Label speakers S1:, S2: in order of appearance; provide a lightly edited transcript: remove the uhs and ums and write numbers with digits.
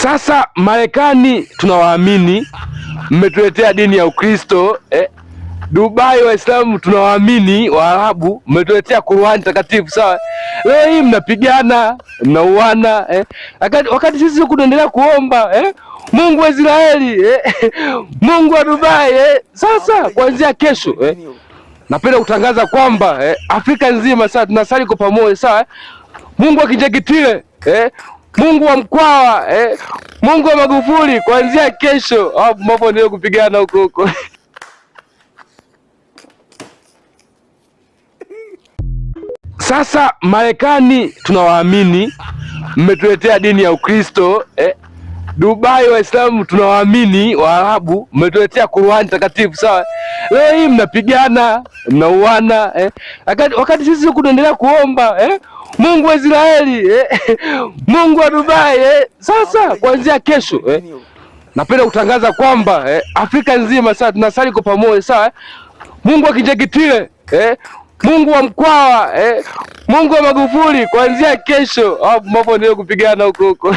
S1: Sasa Marekani tunawaamini, mmetuletea dini ya Ukristo eh. Dubai Waislamu tunawaamini, Waarabu mmetuletea Qur'ani takatifu sawa. Leo hii mnapigana, mnauana eh. Wakati sisi huku tunaendelea kuomba eh. Mungu wa Israeli eh. Mungu wa Dubai eh. Sasa kuanzia kesho eh, napenda kutangaza kwamba Afrika nzima sasa tunasali kwa pamoja sawa eh? Mungu wa Kinjekitile eh? Mungu wa Mkwawa eh? Mungu wa Magufuli, kuanzia kesho hapo mambo ndio kupigana huko huko. Sasa Marekani tunawaamini, mmetuletea dini ya Ukristo eh? Dubai Waislamu tunawaamini, Waarabu mmetuletea Qur'ani takatifu sawa. Leo hii mnapigana, mnauana eh? Wakati sisi huku tunaendelea kuomba eh? Mungu wa Israeli eh? Mungu wa Dubai eh? Sasa kuanzia kesho eh? Napenda kutangaza kwamba Afrika nzima sasa tunasali kwa pamoja sawa eh? Mungu wa Kinjekitile eh? Mungu wa Mkwawa eh? Mungu wa Magufuli, kuanzia kesho hapo mambo ndio kupigana huko huko.